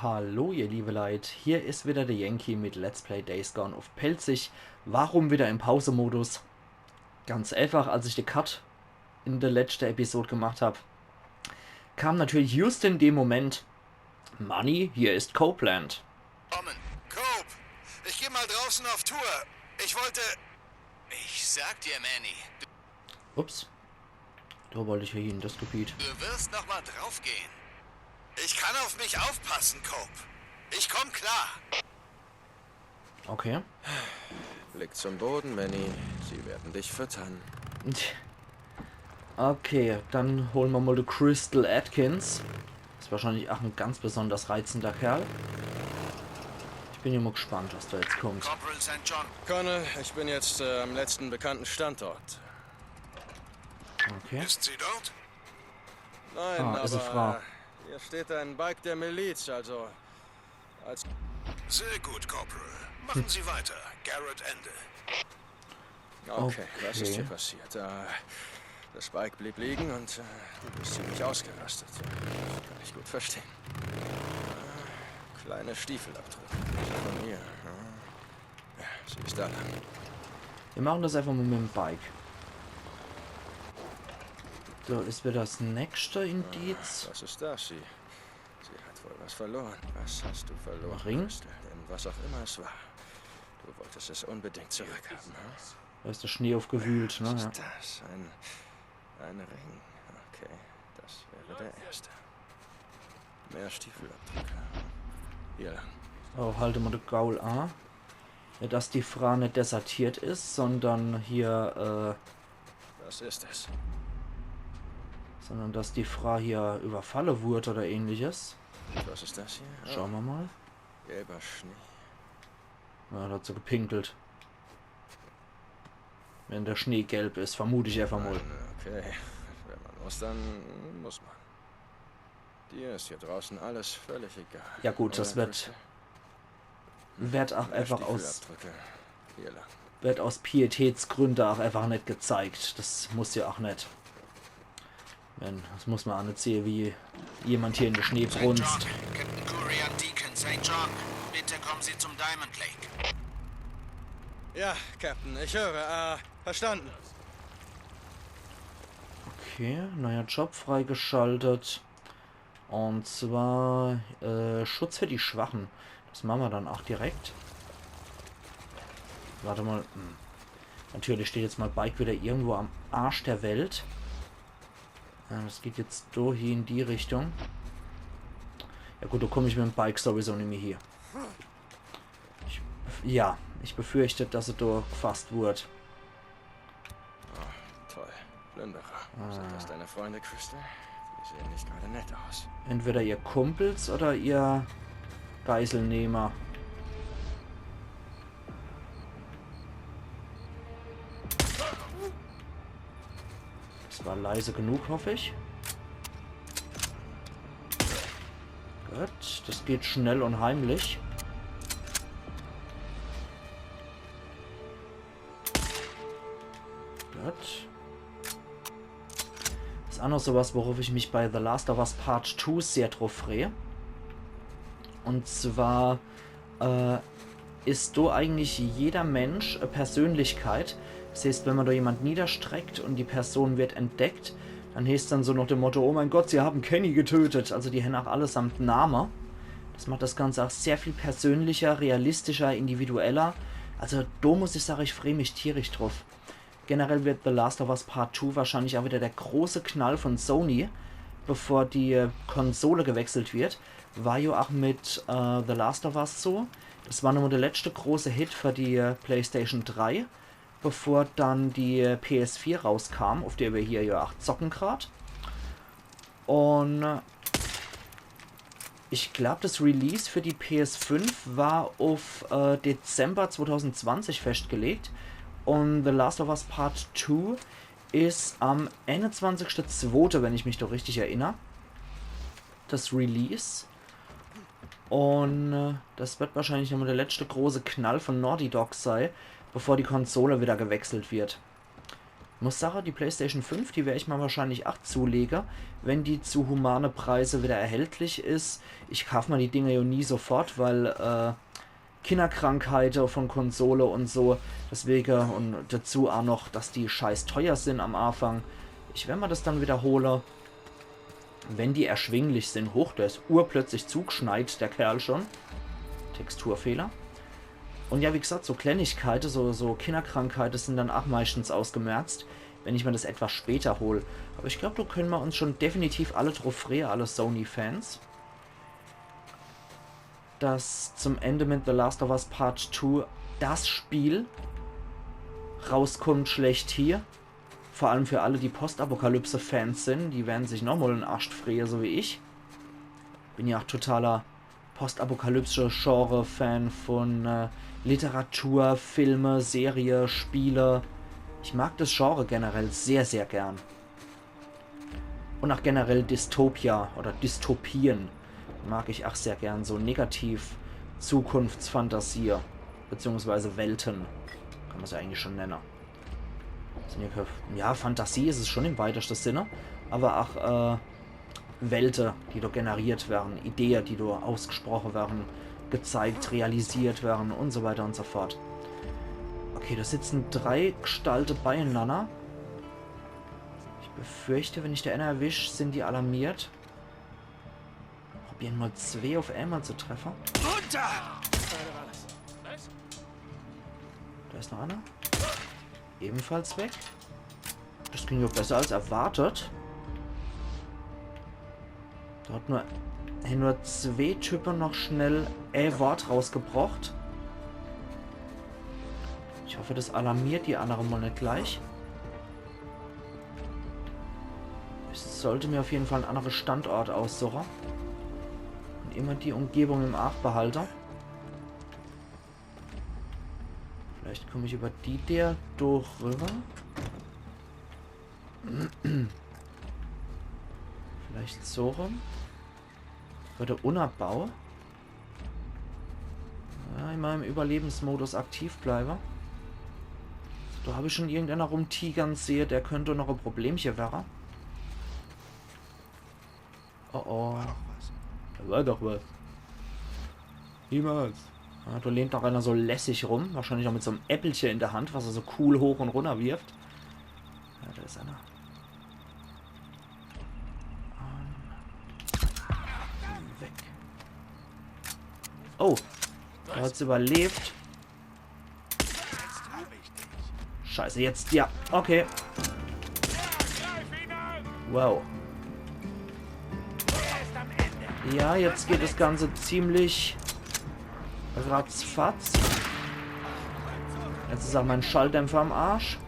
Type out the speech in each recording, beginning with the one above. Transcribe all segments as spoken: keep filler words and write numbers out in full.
Hallo ihr liebe Leit, hier is wieder de Yankee mit Let's Play Days Gone uff Pälzisch. Warum wieder im Pause-Modus? Ganz einfach, als ich de Cut in de letschte Episod gemacht hab, kam natürlich just in dem Moment: „Manny, hier ist Copeland.“ Kommen. Cope, ich geh mal draußen auf Tour. Ich wollte... Ich sag dir, Manny, Ups. Do wollt ich ja hin, das Gebiet. Du wirst noch mal draufgehen. Ich kann auf mich aufpassen, Cope. Ich komm klar. Okay. Blick zum Boden, Manny. Sie werden dich füttern. Okay, dann holen wir mal de Crystal Atkins. Is wahrscheinlich auch ein ganz besonders reizender Kerl. Ich bin ja mal gespannt, was da jetzt kommt. Corporal Saint John. Connor, ich bin jetzt äh, am letzten bekannten Standort. Okay. Ist sie dort? Nein, Ah, aber ist eine Frau. Äh, hier steht ein Bike der Miliz, also als... Sehr gut, Corporal. Machen Sie weiter. Garrett Ende. Okay, was ist Okay. Hier passiert? Äh, das Bike blieb liegen und äh, du bist ziemlich ausgerastet. Kann ich gut verstehen. Äh, kleine Stiefelabdrücke. Von ihr. Ja. Ja, sie ist da lang. Wir machen das einfach mal mit dem Bike. So, is wieder das nächste Indiz. Was ist das? Sie, sie hat wohl was verloren. Was hast du verloren, Ring? Crystal? Denn was auch immer es war, du wolltest es unbedingt zurückhaben. Hm? Da is der Schnee aufgewühlt, ne? Was Ja. Ist das? Ein, ein Ring. Okay, das wäre der erste. Mehr Stiefelabdrücke. Hier lang. Oh, halt mal de Gaul an. Ja, dass die Frau nicht desertiert is, sondern hier, Was ist es? äh, sondern dass die Frau hier überfalle wurde oder ähnliches. Was ist das hier? Schauen wir mal. Gelber Schnee. Ja, dazu gepinkelt. Wenn der Schnee gelb is, vermute ich einfach mal. Okay, wenn man muss, dann muss man. Dir ist hier draußen alles völlig egal. Ja gut, das Oder, wird, Crystal? wird auch einfach aus, Stiefelabdrücke. Hier lang. wird aus Pietätsgründe auch einfach nicht gezeigt. Das muss ja auch nicht. Wenn, das muss man auch nicht sehen, wie jemand hier in den Schnee Saint brunst. John, Captain Curry an Deacon. Saint John, bitte kommen Sie zum Diamond Lake. Ja, Captain, ich höre. Äh, verstanden. Okay, neuer Job freigeschaltet. Und zwar äh, Schutz für die Schwachen. Das machen wir dann auch direkt. Warte mal. Hm. Natürlich steht jetzt mal Bike wieder irgendwo am Arsch der Welt. Ja, das geht jetzt durch hier in die Richtung. Ja gut, da komme ich mit dem Bike sowieso nicht mehr hier. Ich, ja, ich befürchte, dass er da gefasst wird. Toll. Plünderer. Sind das deine Freunde, Crystal? Die sehen nicht gerade nett aus. Entweder ihr Kumpels oder ihr Geiselnehmer. Das war leise genug, hoffe ich. Gut, das geht schnell und heimlich. Gut. Is auch noch sowas, worauf ich mich bei The Last of Us Part Two sehr drauf freue. Und zwar äh, is do eigentlich jeder Mensch e Persönlichkeit. Das heißt, wenn man da jemand niederstreckt und die Person wird entdeckt, dann heißt dann so nach dem Motto: „Oh mein Gott, sie haben Kenny getötet.“ Also die haben auch allesamt Name. Das macht das Ganze auch sehr viel persönlicher, realistischer, individueller. Also da muss ich sagen, ich freue mich tierisch drauf. Generell wird The Last of Us Part Two wahrscheinlich auch wieder der große Knall von Sony, bevor die Konsole gewechselt wird. War ja auch mit äh, The Last of Us so. Das war nur der letzte große Hit für die äh, PlayStation drei, bevor dann die äh, P S vier rauskam, auf der wir hier ja auch zocken grad. Und äh, ich glaube, das Release für die P S fünf war auf äh, Dezember zweitausendzwanzig festgelegt und The Last of Us Part Two ist am einundzwanzigsten zweiten, wenn ich mich doch richtig erinnere, das Release. Und äh, das wird wahrscheinlich nochmal der letzte große Knall von Naughty Dog sein, bevor die Konsole wieder gewechselt wird. Muss sache, die PlayStation fünf, die wer ich ma wahrscheinlich ach zulege, wenn die zu humane Preise wieder erhältlich is. Ich kaaf ma die Dinger jo nie sofort, weil äh, Kinnerkrankheite von Konsole und so. Deswege, und dazu ach noch, dass die scheiß teuer sin am Anfang. Ich wer ma das dann wiederhole, wenn die erschwinglich sin. Hoch, der is urplötzlich zugschneit, der Kerl schon. Texturfehler. Und ja, wie gesagt, so Kleinigkeite, so, so Kinnerkrankheite sin dann ach meistens ausgemerzt, wenn ich ma das etwas später hol. Aber ich glaub, do können ma uns schon definitiv alle druff freue, alle Sony-Fans, dass zum Ende mit The Last of Us Part Two das Spiel rauskommt schlechthin. Vor allem für alle, die Postapokalypse-Fans sin, die werden sich nochmal in Arscht freue, so wie ich. Bin ja ach totaler postapokalyptische Genre-Fan von äh, Literatur, Filme, Serie, Spiele. Ich mag das Genre generell sehr, sehr gern. Und ach generell Dystopia oder Dystopien mag ich ach sehr gern. So negativ Zukunftsfantasie, beziehungsweise Welten, kann ma's ja eigentlich schon nenne. Sin ja, ja, Fantasie is es schon im weitesten Sinne, aber ach äh, Welte, die do generiert werre, Idee, die do ausgesproche werre, gezeigt, realisiert werre und so weiter und so fort. Okay, do sitze drei Gestalte beieinander. Ich befürchte, wenn ich der einer erwisch, sin die alarmiert. Probiere mal zwee auf einmal zu treffe. Runter! Do is noch einer. Ebenfalls weg. Das ging ja besser als erwartet. Do hat nur, hey, nur zwee Type noch schnell e Wort rausgebrocht. Ich hoffe, das alarmiert die andere mal net gleich. Ich sollte mir auf jeden Fall en andere Standort aussuche. Und immer die Umgebung im Aach behalte. Vielleicht komm ich über die der durch rüber. Vielleicht so rum. Über de Unnerbau. Ja, immer im Überlebensmodus aktiv bleibe. Do hab ich schon irgendeiner rumtigern sehe, der könnt noch e Problemche werre. Oh oh. Da war doch was. Niemals. Ja, do lehnt noch einer so lässig rum. Wahrscheinlich noch mit so em Äppelche in der Hand, was er so cool hoch und runner wirft. Ja, do is einer. Ähm. Weg. Oh. Er hat's überlebt. Scheiße, jetzt, ja. Okay. Wow. Ja, jetzt geht das Ganze ziemlich ratzfatz. Jetzt is auch mein Schalldämpfer am Arsch.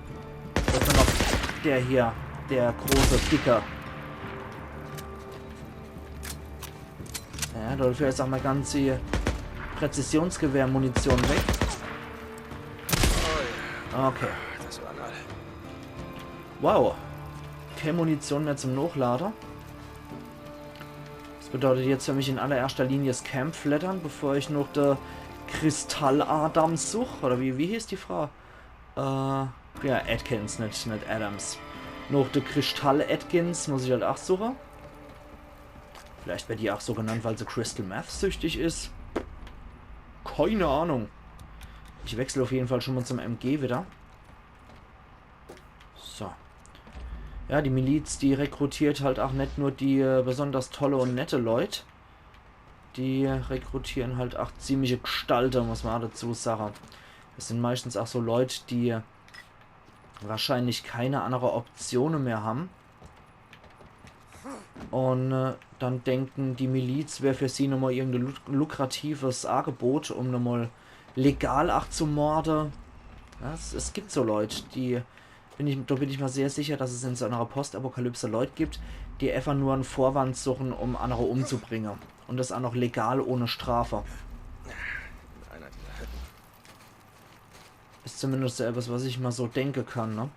Jetzt nur noch der hier, der große, dicke. Ja, dafür is auch mal ganz die Präzisionsgewehrmunition weg. Okay. Das waren alle. Wow. Keine Munition mehr zum Nochlade. Das bedeutet jetzt für mich in allererster Linie das Camp fleddern, bevor ich noch de Kristall Adams such. Oder wie, wie hieß die Frau? Äh, ja, Atkins, net, net Adams. Noch de Kristall Atkins muss ich halt auch suche. Vielleicht wird die auch so genannt, weil sie Crystal Meth süchtig is. Keine Ahnung. Ich wechsle auf jeden Fall schon mal zum M G wieder. So. Ja, die Miliz, die rekrutiert halt auch net nur die äh, besonders tolle und nette Leut. Die rekrutieren halt auch ziemliche Gestalte, muss man auch dazu sagen. Das sind meistens auch so Leut, die wahrscheinlich keine andere Option mehr haben. Und äh, dann denken, die Miliz wär für sie nochmal irgendein luk lukratives Angebot, um nochmal legal auch zu morde. Ja, es, es gibt so Leut, die, bin ich, da bin ich mal sehr sicher, dass es in so einer Postapokalypse Leut gibt, die einfach nur einen Vorwand suchen, um andere umzubringen. Und das auch noch legal ohne Strafe. Einer dieser Hütten. Is zumindest so etwas, was ich mal so denke kann, ne?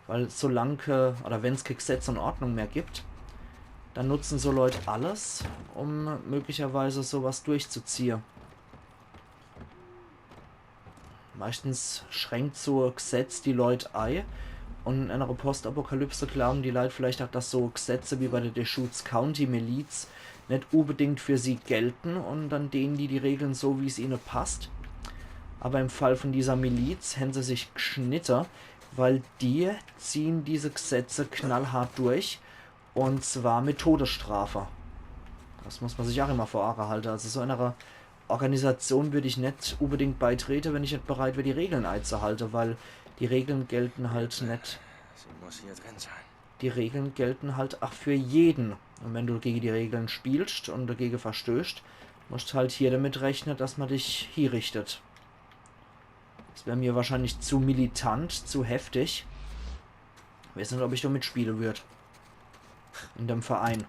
Weil solange, oder wenn's kein Gesetz und Ordnung mehr gibt, dann nutzen so Leut alles, um möglicherweise sowas durchzuziehe. Meistens schränkt so Gesetz die Leut ei, Und in einer Postapokalypse glauben die Leute vielleicht auch, dass so Gesetze wie bei der Deschutes County Miliz nicht unbedingt für sie gelten und dann dehnen die die Regeln so, wie es ihnen passt. Aber im Fall von dieser Miliz haben sie sich geschnitten, weil die ziehen diese Gesetze knallhart durch und zwar mit Todesstrafe. Das muss man sich auch immer vor Augen halten. Also so einer Organisation würde ich nicht unbedingt beitreten, wenn ich nicht bereit wäre, die Regeln einzuhalten, weil die Regeln gelten halt nicht. Sie muss hier drin sein. Die Regeln gelten halt auch für jeden. Und wenn du gegen die Regeln spielst und dagegen verstößt, musst halt hier damit rechnen, dass man dich hinrichtet. Das wäre mir wahrscheinlich zu militant, zu heftig. Weiß nicht, ob ich da mitspielen würde. In dem Verein.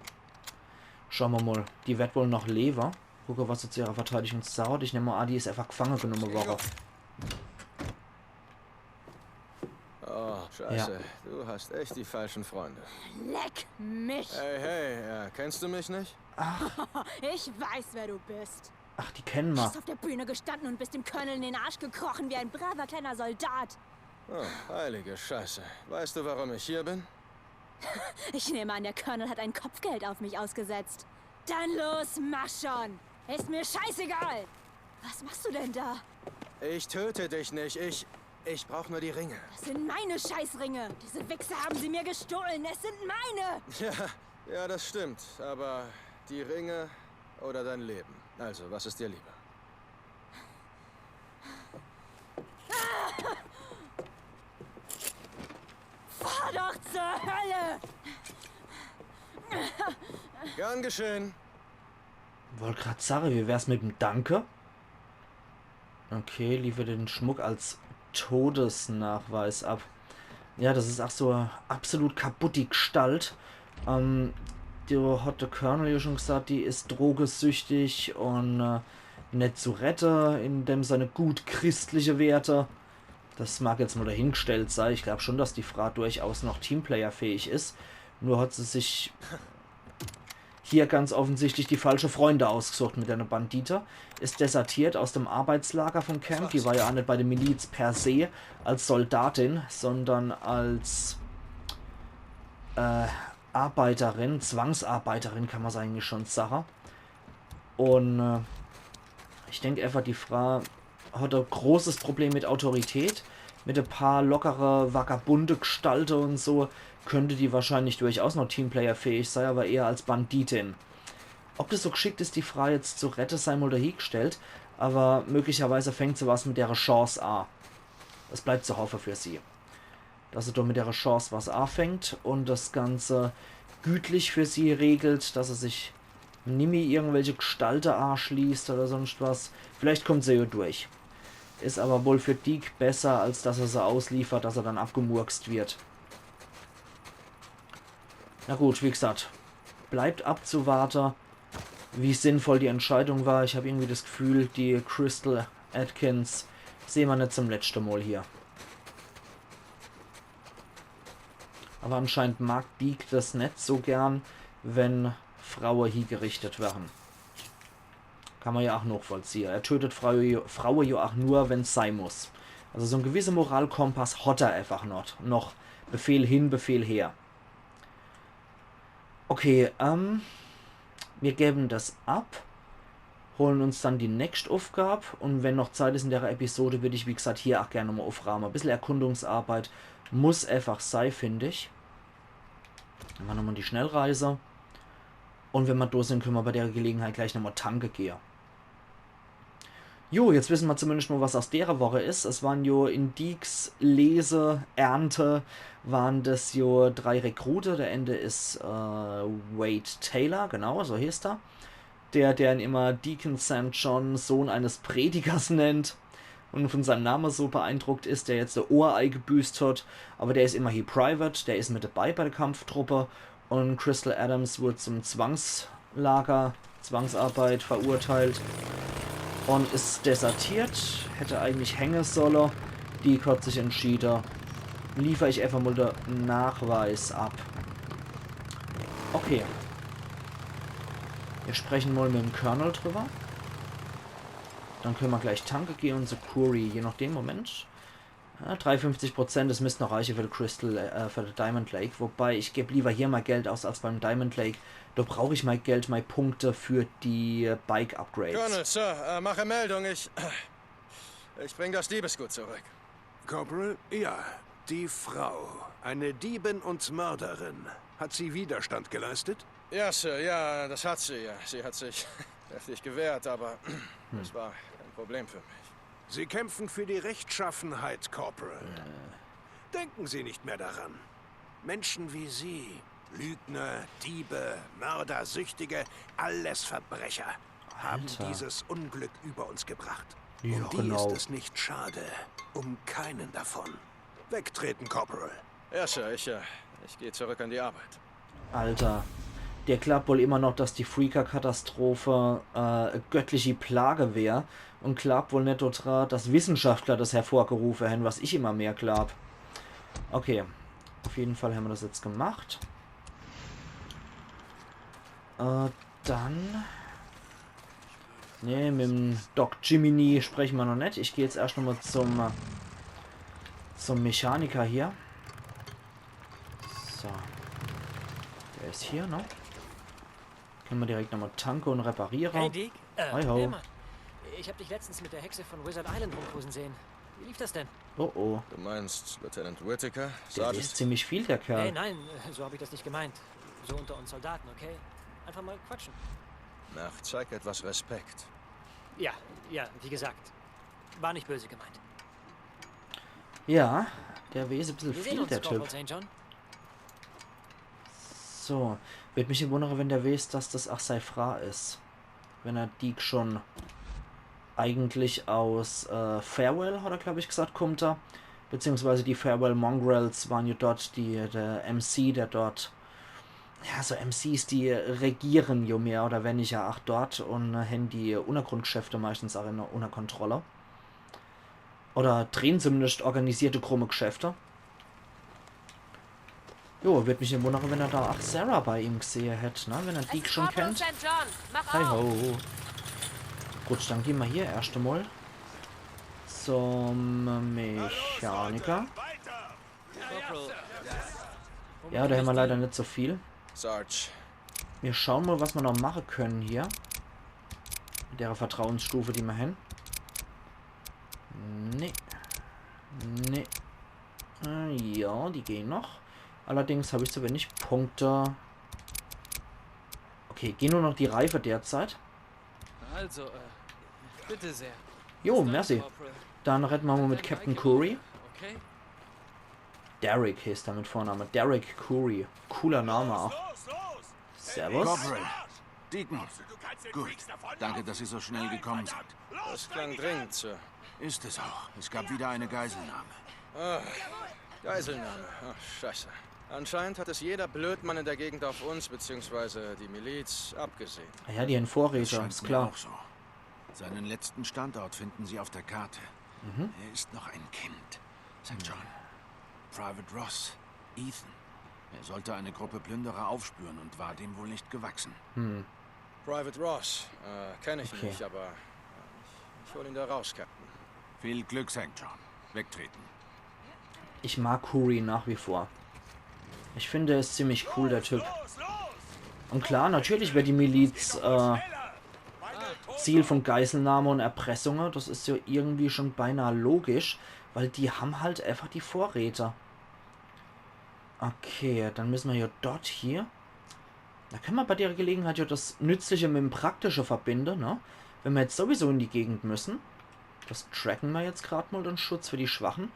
Schauen wir mal. Die wird wohl noch leben. Gucke, was sie zu ihrer Verteidigung sagt. Ich nehme mal an, die ist einfach gefangen genommen worden. Oh, scheiße. Du hast echt die falschen Freunde. Leck mich! Hey, hey, erkennst du mich nicht? Ich weiß, wer du bist. Ach, die kennen wir. Hast auf der Bühne gestanden und bist dem Colonel in den Arsch gekrochen wie ein braver kleiner Soldat. Oh, heilige Scheiße. Weißt du, warum ich hier bin? Ich nehme an, der Colonel hat ein Kopfgeld auf mich ausgesetzt. Dann los, mach schon! Ist mir scheißegal! Was machst du denn da? Ich töte dich nicht. Ich. Ich brauch nur die Ringe. Das sind meine Scheißringe! Diese Wichser haben sie mir gestohlen! Es sind meine! Ja, ja, das stimmt. Aber die Ringe oder dein Leben? Also, was ist dir lieber? Fahr doch zur Hölle! Gern geschehen. Wollte gerade sagen, wie wär's mit dem Danke? Okay, liefert den Schmuck als Todesnachweis ab. Ja, das ist auch so absolut kaputt, die Gestalt. Ähm, die hat der Colonel ja schon gesagt, die ist drogesüchtig und äh, nicht zu retten, in dem seine gut christliche Werte. Das mag jetzt mal dahingestellt sein. Ich glaube schon, dass die Frau durchaus noch Teamplayer-fähig ist. Nur hat sie sich hier ganz offensichtlich die falsche Freunde ausgesucht mit einer Bandite. Ist desertiert aus dem Arbeitslager vom Camp. Die war ja auch nicht bei der Miliz per se als Soldatin, sondern als äh, Arbeiterin, Zwangsarbeiterin kann man eigentlich schon sagen. Und äh, ich denke einfach, die Frau hat ein großes Problem mit Autorität. Mit ein paar lockere, vagabunde Gestalte und so könnte die wahrscheinlich durchaus noch Teamplayer-fähig sein, aber eher als Banditin. Ob das so geschickt ist, die Frau jetzt zu retten, sei mal dahingestellt, aber möglicherweise fängt sie was mit der Chance an. Es bleibt zu hoffen für sie. Dass sie da mit der Chance was anfängt und das Ganze gütlich für sie regelt, dass sie sich nimmi irgendwelche Gestalte anschließt oder sonst was. Vielleicht kommt sie ja durch. Ist aber wohl für Deek besser, als dass er sie ausliefert, dass er dann abgemurkst wird. Na gut, wie gesagt, bleibt abzuwarten, wie sinnvoll die Entscheidung war. Ich habe irgendwie das Gefühl, die Crystal Atkins sehen wir nicht zum letzten Mal hier. Aber anscheinend mag Deek das nicht so gern, wenn Frauen hingerichtet werden. Kann man ja auch nachvollziehen. Er tötet Frauen, Frauen ja auch nur, wenn's sein muss. Also so ein gewisser Moralkompass hat er einfach noch. Noch Befehl hin, Befehl her. Okay, ähm, wir geben das ab, holen uns dann die nächste Aufgabe und wenn noch Zeit ist in der Episode, würde ich, wie gesagt, hier auch gerne mal aufräumen. Ein bisschen Erkundungsarbeit muss einfach sein, finde ich. Dann machen wir nochmal die Schnellreise. Und wenn wir durch sind, können wir bei der Gelegenheit gleich nochmal tanken gehen. Jo, jetzt wissen wir zumindest mal, was aus der Woche ist. Es waren jo in Deeks Lese, Ernte, waren das jo drei Rekrute. Der eine ist äh, Wade Taylor, genau, so heißt er. Der, der ihn immer Deacon Saint John, Sohn eines Predigers, nennt und von seinem Namen so beeindruckt ist, der jetzt der Ohr eingebüßt hat. Aber der ist immerhin Private, der ist mit dabei bei der Kampftruppe. Und Crystal Adams wurde zum Zwangslager, Zwangsarbeit verurteilt und ist desertiert. Hätte eigentlich hängen sollen. Deek hat sich entschieden, liefer ich einfach mal den Nachweis ab. Okay. Wir sprechen mal mit dem Colonel drüber. Dann können wir gleich tanken gehen und zu Kouri, je nachdem. Moment. Ja, dreiundfünfzig Prozent, das misst noch reiche für de Crystal, äh, für de Diamond Lake. Wobei, ich geb lieber hier mei Geld aus als beim Diamond Lake. Do brauch ich mei Geld, mei Punkte für die Bike-Upgrades. Colonel, Sir, äh, mache Meldung. Ich, ich bring das Diebesgut zurück. Corporal? Ja, die Frau. Eine Diebin und Mörderin. Hat sie Widerstand geleistet? Ja, Sir, ja, das hat sie, ja. Sie hat sich kräftig gewehrt, aber es war kein Problem für mich. Sie kämpfen für die Rechtschaffenheit, Corporal. Denken Sie nicht mehr daran. Menschen wie Sie, Lügner, Diebe, Mörder, Süchtige, alles Verbrecher, haben Alter. Dieses Unglück über uns gebracht. Ja, Um die genau. Ist es nicht schade. Um keinen davon. Wegtreten, Corporal. Ja, Sir, ich, äh, ich gehe zurück an die Arbeit. Alter. Der glaubt wohl immer noch, dass die Freaker-Katastrophe äh, e göttliche Plage wär und glaubt wohl net dodra, dass Wissenschaftler das hervorgerufe hän, was ich immer mehr glaub. Okay. Auf jeden Fall hän mer das jetzt gemacht. Äh, dann. Nee, mit dem Doc Jiminy spreche mer noch net. Ich geh jetzt erscht nochmal zum, äh, zum Mechaniker hier. So. Der is hier, ne? Kenne mer direkt nochmal tanke und repariere. Hey Deke, äh, Hi ho. Emma. Ich hab dich letztens mit der Hexe von Wizard Island rumcruisen sehen. Wie lief das denn? Oh oh. Du meinst Lieutenant Whitaker? Der Sergeant? Ist ziemlich viel, der Hey, Kerl. Nein, äh, so hab ich das nicht gemeint. So unter uns Soldaten, okay? Einfach mal quatschen. Ach, zeig etwas Respekt. Ja, ja, wie gesagt. War nicht böse gemeint. Ja, der wees e bissel Wir sehen viel, uns, der Corporal Typ. Saint John. So, würd mich net wundere, wenn der wees, dass das ach sei Fraa is. Wenn er Deke schon eigentlich aus äh, Farewell, hat er, glaub ich, gesagt, kummt er. Beziehungsweise die Farewell Mongrels waren jo dort die, der M C, der dort. Ja, so M Cs, die regieren jo mehr oder weniger ach dort und äh, hän die Untergrundgeschäfte meistens ach in, unter Kontrolle. Oder drehen zumindest organisierte krumme Geschäfte. Jo, würd mich net wundere, wenn er da ach Sarah bei ihm gesehe hätt, ne? Wenn er Deke schon kennt. Saint John, mach Hi ho. Gut, dann gehn mer hier erscht emol zum Mechaniker. Ja, da hän mer leider net so viel. Sarge, Mir schauen mol, was mer noch mache kenne hier. Mit der Vertrauensstufe, die mer hän. Nee. Nee. Äh, ja, die gehn noch. Allerdings hab ich zu wenig Punkte. Okay, gehn nur noch die Reife derzeit. Also, äh, bitte sehr. Jo, merci. Dann redde mer mol mit Captain Curry. Okay? Derek heißt er mit Vorname. Derek Curry. Cooler Name auch. Servus. Corporal, Deacon. Gut. Danke, dass Sie so schnell gekommen sind. Das klang dringend, Sir. Ist es auch. Es gab wieder eine Geiselnahme. Geiselnahme. Ach, scheiße. Anscheinend hat es jeder Blödmann in der Gegend auf uns, beziehungsweise die Miliz, abgesehen. Ah ja, die hän Vorräte, Scheint is mir klar. Auch so. Seinen letzten Standort finden Sie auf der Karte. Er ist noch ein Kind. Saint John. Private Ross. Ethan. Er sollte eine Gruppe Plünderer aufspüren und war dem wohl nicht gewachsen. Private Ross, äh, kenne ich Okay. Nicht, aber äh, ich, ich hol ihn da raus, Captain. Viel Glück, Saint John. Wegtreten. Ich mag Curry nach wie vor. Ich finde, er ist ziemlich cool, der Typ. Und klar, natürlich wird die Miliz äh, Ziel von Geiselnahme und Erpressunge. Das is ja irgendwie schon beinahe logisch, weil die hän halt einfach die Vorräte. Okay, dann müsse mer ja dort hier. Da kenne mer bei der Gelegenheit ja das Nützliche mit dem Praktische verbinde, ne? Wenn mer jetzt sowieso in die Gegend müsse. Das tracke mer jetzt grad mol, den Schutz für die Schwachen.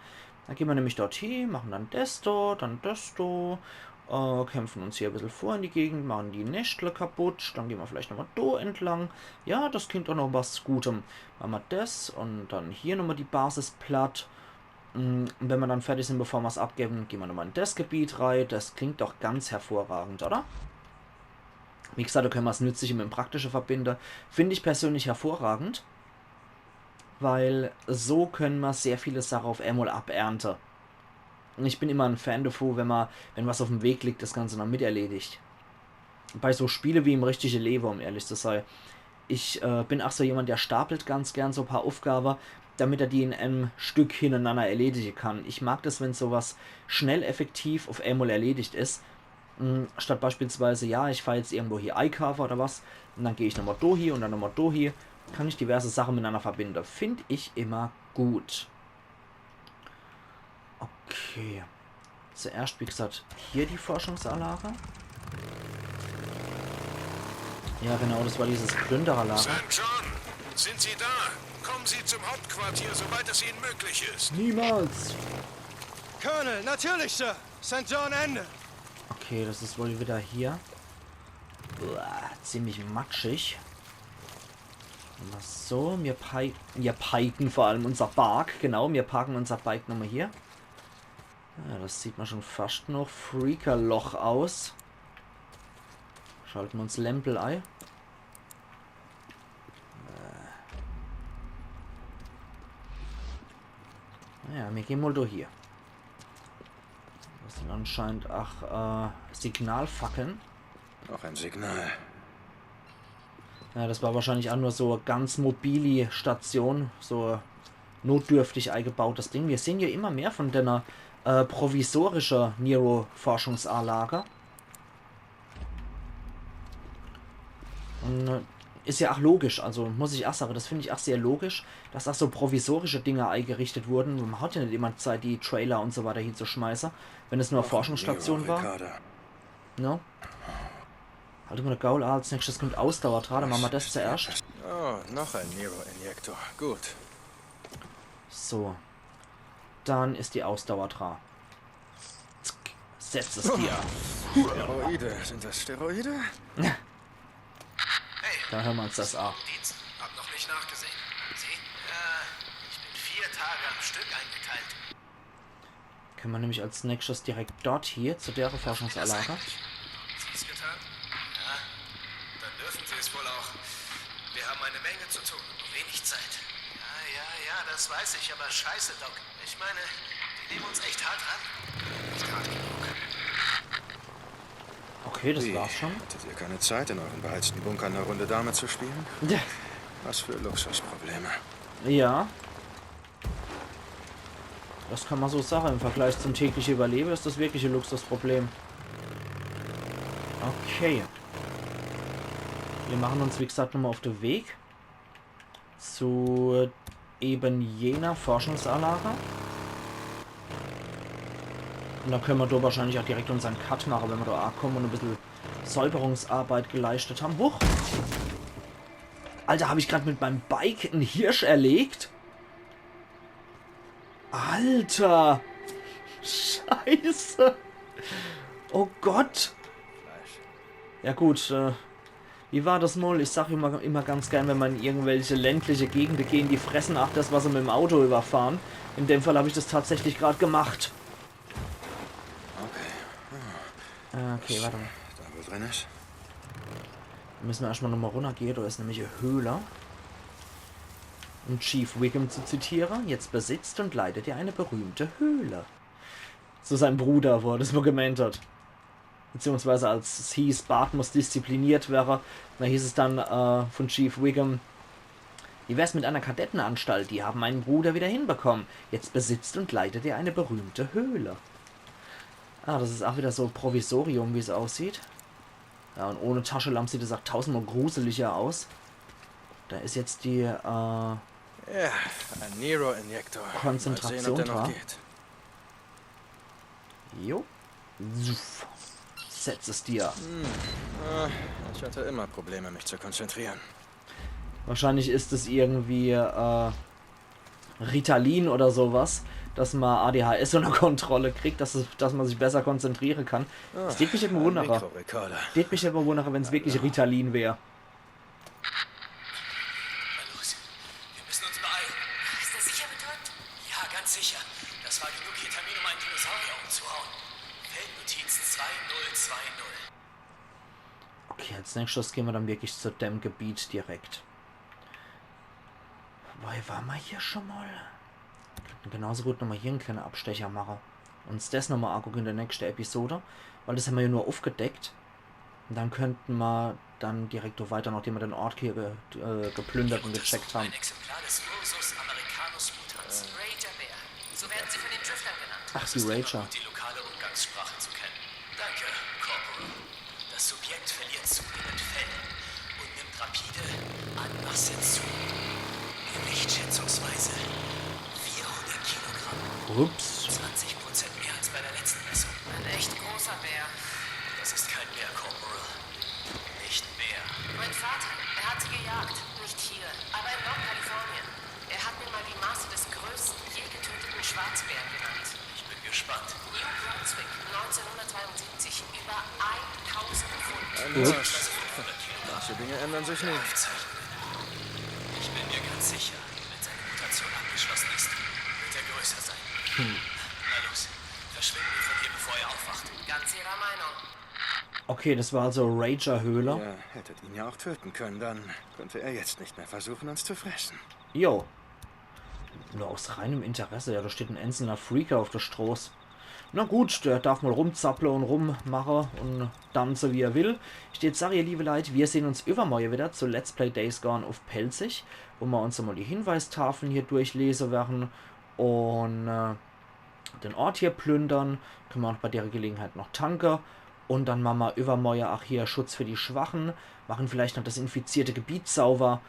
Dann gehn mer nämlich dort hie, mache dann des do, dann des do. Äh, kämpfe uns hier e bissel vor in die Gegend, mache die Neschtle kaputt. Dann gehn mer vielleicht nochmol do entlang. Ja, das klingt doch noch was Gutem. Mache mer des und dann hier nochmol die Basis platt. Mm, und wenn mer dann fertig sin, bevor mer's abgewwe, gehn mer nochmol in des Gebiet rei. Das klingt doch ganz hervorragend, oder? Wie gesagt, da kenne mer's Nützliche mit dem Praktische verbinde. Find ich persönlich hervorragend, weil so kenne mer sehr viele Sache auf emol abernte. Und ich bin immer en Fan davon, wenn mer, wenn was auf'm Weg liegt, das Ganze noch miterledigt. Bei so Spiele wie im richtige Lewe, um ehrlich zu sei. Ich äh, bin ach so jemand, der stapelt ganz gern so paar Aufgabe, damit er die in einem Stück hintereinander erledige kann. Ich mag das, wenn sowas schnell effektiv auf einmal erledigt ist. Mm, statt beispielsweise, ja, ich fahr jetzt irgendwo hier eikaafe oder was, und dann geh ich nochmal do hier und dann nochmal do hier, kann ich diverse Sachen miteinander verbinden. Find ich immer gut. Okay. Zuerst, wie gesagt, hier die Forschungsanlage. Ja, genau, das war dieses Plündererlager. Saint John, sind Sie da? Kommen Sie zum Hauptquartier, sobald es Ihnen möglich ist. Niemals. Colonel, natürlich, Sir. Saint John, Ende. Okay, das ist wohl wieder hier. Uah, ziemlich matschig. Mal so, mir, pei mir piken vor allem unser Bike, genau, mir parken unser Bike nochmal hier. Ja, das sieht mir schon fast noch Freakerloch aus. Schalten wir uns Lämpel ei. Äh. Ja, mir gehen mal durch hier. Das sind anscheinend, ach, äh, Signalfackeln. Noch ein Signal. Ja, das war wahrscheinlich auch nur so ganz mobili Station, so notdürftig eingebautes Ding. Wir sehen ja immer mehr von der äh, provisorische Nero-Forschungsanlage. Und äh, ist ja auch logisch, also muss ich auch sagen, das finde ich auch sehr logisch, dass auch so provisorische Dinge eingerichtet wurden. Man hat ja nicht immer Zeit, die Trailer und so weiter hinzuschmeißen, wenn es nur eine Forschungsstation war. Ricardo. Ne? Halt immer der Gaul, ah, als nächstes kommt Ausdauer dran, dann machen wir das zuerst. Oh, noch ein Nero-Injektor. Gut. So. Dann ist die Ausdauer dran. Setz es dir. Steroide. Sind das Steroide? Da hören wir uns das an. Dienst? Hab noch nicht nachgesehen. Sie? Ja, ich bin vier Tage am Stück eingeteilt. Können wir nämlich als nächstes direkt dort hier zu der Forschungsanlage. Haben Sie es getan? Ja, dann dürfen Sie es wohl auch. Wir haben eine Menge zu tun und wenig Zeit. Ja, ja, ja, das weiß ich, aber scheiße, Doc. Ich meine, die nehmen uns echt hart ran. Nicht hart genug. Okay, das war's schon. Hattet ihr keine Zeit, in euren beheizten Bunkern eine Runde Dame zu spielen? Ja. Was für Luxusprobleme. Ja. Das kann man so sagen. Im Vergleich zum täglichen Überleben ist das wirklich ein Luxusproblem. Okay. Wir machen uns, wie gesagt, nochmal auf den Weg zu eben jener Forschungsanlage. Und dann können wir da wahrscheinlich auch direkt unseren Cut machen, wenn wir da ankommen und ein bisschen Säuberungsarbeit geleistet haben. Huch! Alter, habe ich gerade mit meinem Bike einen Hirsch erlegt? Alter! Scheiße! Oh Gott! Ja gut, äh, wie war das mal? Ich sag immer, immer ganz gern, wenn man in irgendwelche ländliche Gegenden gehen, die fressen auch das, was sie mit dem Auto überfahren. In dem Fall habe ich das tatsächlich gerade gemacht. Okay. Ah, okay, warte mal. Da, wo drin ist? Da müssen wir erstmal nochmal runtergehen, da ist nämlich eine Höhle. Um Chief Wiggum zu zitieren, jetzt besitzt und leitet ihr eine berühmte Höhle. Zu seinem Bruder, wo er das mal gemeint hat. Beziehungsweise als es hieß, Bart muss diszipliniert werden, da hieß es dann äh, von Chief Wiggum, wie wär's mit einer Kadettenanstalt? Die haben meinen Bruder wieder hinbekommen. Jetzt besitzt und leitet ihr eine berühmte Höhle. Ah, das ist auch wieder so Provisorium, wie es aussieht. Ja, und ohne Taschenlampe sieht es auch tausendmal gruseliger aus. Da ist jetzt die, äh, ja, ein Nero-Injektor. Konzentration. Mal sehen, ob der noch geht. Jo. Suff. Setz es dir. Hm. Äh, ich hatte immer Probleme, mich zu konzentrieren. Wahrscheinlich ist es irgendwie äh, Ritalin oder sowas, dass man A D H S unter Kontrolle kriegt, dass, es, dass man sich besser konzentrieren kann. Das tät mich immer wundern. Tät mich immer wundern, wenn es wirklich Ritalin wäre. Na los, wir müssen uns beeilen. Ist er sicher betäubt? Ja, ganz sicher. Das war genug Ketamin, um einen Dinosaurier umzuhauen. Feldnotiz zwei null zwei null. Okay, als nächstes gehen wir dann wirklich zu dem Gebiet direkt. Weil, waren wir hier schon mal? Wir könnten genauso gut nochmal hier einen kleinen Abstecher machen. Uns das nochmal angucken in der nächsten Episode. Weil das haben wir ja nur aufgedeckt. Und dann könnten wir dann direkt do weiter, nachdem mer den Ort hier ge äh, geplündert un gecheckt hän. Ein Exemplar des Ursus americanus mutans, Rager Bär. So werden sie von den Driftern genannt. Ach, die Rager. Die lokale Umgangssprache zu kennen. Danke, Corporal. Das Subjekt verliert zunehmend Fell und nimmt rapide an Masse zu. Gewicht schätzungsweise vierhundert Kilogramm. Ups. Zwanzig Prozent mehr als bei der letzten Messung. Ein echt großer Bär. Das ist kein Bär, Corporal. Nicht mehr. Mein Vater, er hat sie gejagt. Nicht hier, aber in Nordkalifornien. Er hat mir mal die Maße des größten je getöteten Schwarzbären genannt. Ich bin gespannt. New Brunswick, neunzehnhundertdreiundsiebzig, über tausend Pfund. Ein Wurst. Manche Dinge ändern sich nie. Ich bin mir ganz sicher, wenn seine Mutation abgeschlossen ist, wird er größer sein. Na los, verschwinden wir von hier, bevor er aufwacht. Ganz Ihrer Meinung. Okay, das war also Rager-Höhle. Ihr hättet ihn ja auch töten können, dann könnte er jetzt nicht mehr versuchen, uns zu fressen. Jo. Nur aus reinem Interesse, ja, da steht en einzelner Freaker auf der Stroß. Na gut, der darf mal rumzapple un rummache un danze, wie er will. Ich deet sage, ihr liebe Leit, wir sehn uns iwwermorje wieder zu Let's Play Days Gone uff Pälzisch, wo mer uns emol die Hinweistafeln hier durchlese werre un äh, den Ort hier plündere. Kenne mer auch bei der Gelegenheit noch tanke. Un dann mache mer iwwermorje auch hier Schutz für die Schwache, mache vielleicht noch das infizierte Gebiet sauber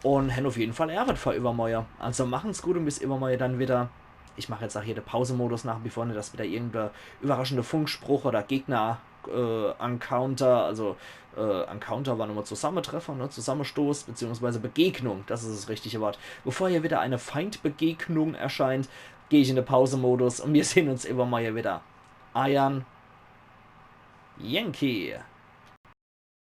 un hän auf jeden Fall Ärwet vor iwwermorje. Also machen's gut un bis iwwermorje dann wieder. Ich mach jetzt auch hier de Pausemodus nach wie vor, net dass wieder irgendein überraschender Funkspruch oder Gegner äh, Encounter, also äh, Encounter war nochmal Zusammentreffer, ne? Zusammenstoß beziehungsweise Begegnung, das is das richtige Wort. Bevor hier wieder eine Feindbegegnung erscheint, geh ich in de Pausemodus un wir sehn uns iwwermorje wieder. Eiern Yankee.